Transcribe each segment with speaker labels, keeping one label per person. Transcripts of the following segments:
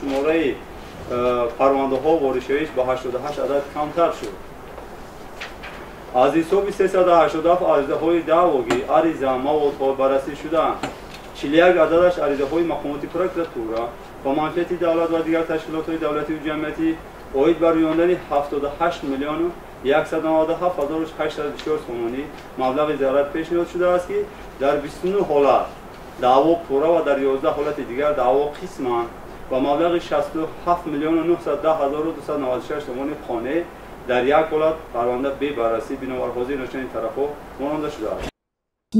Speaker 1: Шумораи парвандаҳо воридшавиш ба 88 адад камтар шуд. Аз ҳисоби 387 аризаҳои даъвогӣ ариза маводҳо баррасӣ шудаанд. 41 ададаш аризаҳои мақомоти прокуратура ба манфиати давлат ва дигар ташкилотҳои давлатию ҷамъиятӣ оид ба рӯёндани 78 миллиону 197 ҳазору 804 сомонӣ маблағи зарар пешниҳод шудааст, ки дар 29 ҳолат даъво пурра ва дар 11 ҳолати дигар даъво қисман ба маблағи 67 миллиону 910 ҳазору 296 сомонӣ қонеъ, дар як ҳолат парванда бебаррасӣ бинобар ҳозир нашудани тарафҳо монда шудааст.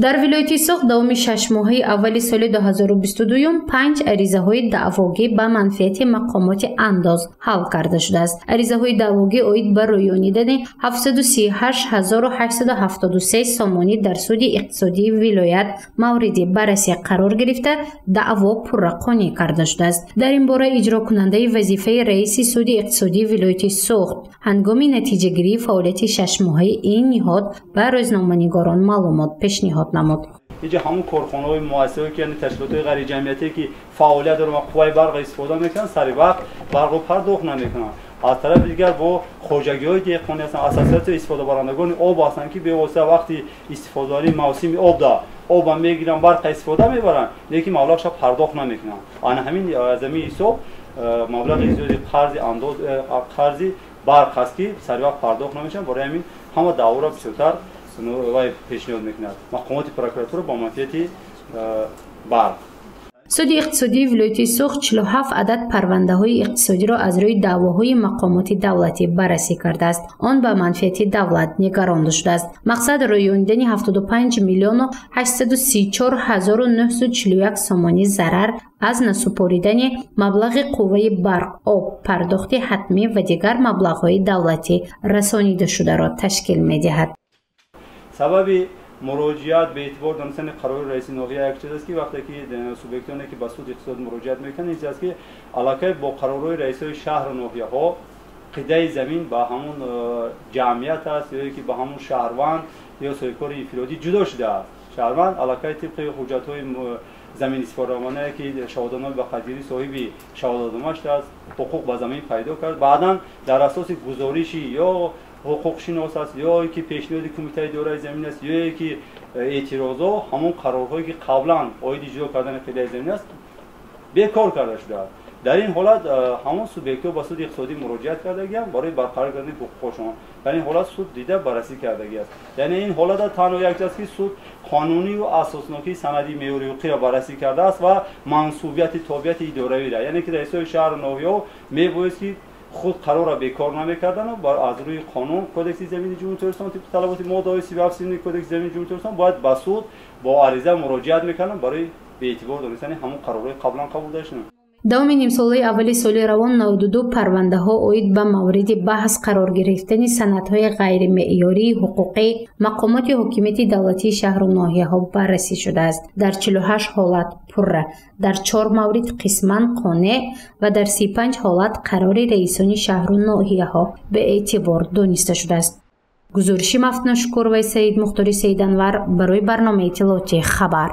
Speaker 2: Дар вилояти Суғд давоми 6 моҳаи аввали соли 2022 панҷ аризаҳои даъвогӣ ба манфиати мақомоти андоз ҳал карда шудааст. Аризаҳои даъвогӣ оид ба рӯёнидани 738 873 сомонӣ дар суди иқтисодии вилоят мавриди баррасӣ қарор гирифта, даъво пурра қонеъ карда шудааст. Дар ин бора иҷрокунандаи вазифаи раиси суди иқтисодии вилояти Суғд ҳангоми натиҷагирии фаъолияти шашмоҳаи ин ниҳод ба рӯзноманигорон маълумот пешниҳод намуд.
Speaker 1: Инҷа ҳамун корхонаҳои, муассисаҳое ки, яъне ташкилотҳои ғайриҷамъиятие, ки фаъолият доранд ва қувваи барқро истифода мекунанд, сари вақт барқро пардохт намекунанд. Аз тарафи дигар, бо хоҷагиҳои деҳқонӣ ҳастанд, ассотсиатсияи истифодабарандагони об ҳастанд, ки бевосита вақти истифодабарии мавсими обда оба мегиранд, барқа истифода мебаранд, лекин маблағша пардохт намекунанд. Ана ҳамин аз ҳамин ҳисоб маблағи зиёди қарзи андоз, қарзи барқ ҳаст, ки сари вақт пардохт намешаванд. Барои ҳамин ҳама даъворо бисёртар вай пешниҳод мекунад мақомоти прокуратура ба манфиати барқ.
Speaker 2: Суди иқтисодии вилояти Суғд 47 адад парвандаҳои иқтисодиро аз рӯи даъвоҳои мақомоти давлатӣ баррасӣ кардааст. Он ба манфиати давлат нигаронда шудааст. Мақсад рӯёнидани 75 миллиону 834 ҳазору 941 сомонӣ зарар аз насупоридани маблағи қувваи барқ, об, пардохти ҳатмӣ ва дигар маблағҳои давлатӣ расонидашударо ташкил медиҳад.
Speaker 1: Сабаби муроҷиат беэътибор донистани қарори раиси ноҳия як чиз аст, ки вақте ки субъектоне, ки ба суд иқтисод муроҷиат мекунанд, ин чиз аст, ки аллакай бо қарорҳои раисҳои шаҳру ноҳияҳо қитъаи замин ба ҳамун ҷамъият аст ё ки ба ҳамун шаҳрванд ё соҳибкори инфиродӣ ҷудо шудааст. Шаҳрванд аллакай тибқи ҳуҷҷатҳои замин истифодабаранда, ки шаҳодатнома ба қайдгирӣ соҳиби шаҳодатнома шудааст, ҳуқуқ ба замин пайдо кард. Баъдан дар асоси гузориши ё ҳуқуқшинос аст, ё ки пешниҳоди кумитаи идораи замин аст, ё ки эътирозҳо, ҳамон қарорҳое, ки қаблан оиди ҷудо кардани қитъаи замин аст, бекор карда шудааст. Дар ин ҳолат ҳамон субъектҳо ба суди иқтисодӣ муроҷиат кардагианд барои барқарор кардани ҳуқуқҳошон. Дар ин ҳолат суд дида, баррасӣ кардагиаст. Яъне ин ҳолата танҳо як чиз аст, ки суд қонунию асоснокии санади меъёри ҳуқуқиро баррасӣ кардааст ва мансубияти тобеияти идоравиро, яъне ки раисҳои шаҳру ноҳияҳо мебоист, ки худ қарорро бекор намекардану аз рӯи қонун, Кодекси замини Ҷумҳури Тоҷикистон, тибқи талаботи моддаҳои 37 Кодекси замини Ҷумҳури Тоҷикистон бояд ба суд бо ариза муроҷиат мекарданд барои беэътибор донистани ҳамон қарорҳои қаблан қабул шуда.
Speaker 2: Давоми нимсолаи аввали соли равон 92 парвандаҳо оид ба мавриди баҳс қарор гирифтани санадҳои ғайримеъёрии ҳуқуқӣ мақомоти ҳокимияти давлатии шаҳру ноҳияҳо баррасӣ шудааст. Дар 48 ҳолат пурра, дар чор маврид қисман қонеъ ва дар 35 ҳолат қарори раисони шаҳру ноҳияҳо беэътибор дониста шудааст. Гузориши Мафтуна Шукуроваи, Саид Мухтори, Саиданвар барои барномаи иттилоотии «Хабар».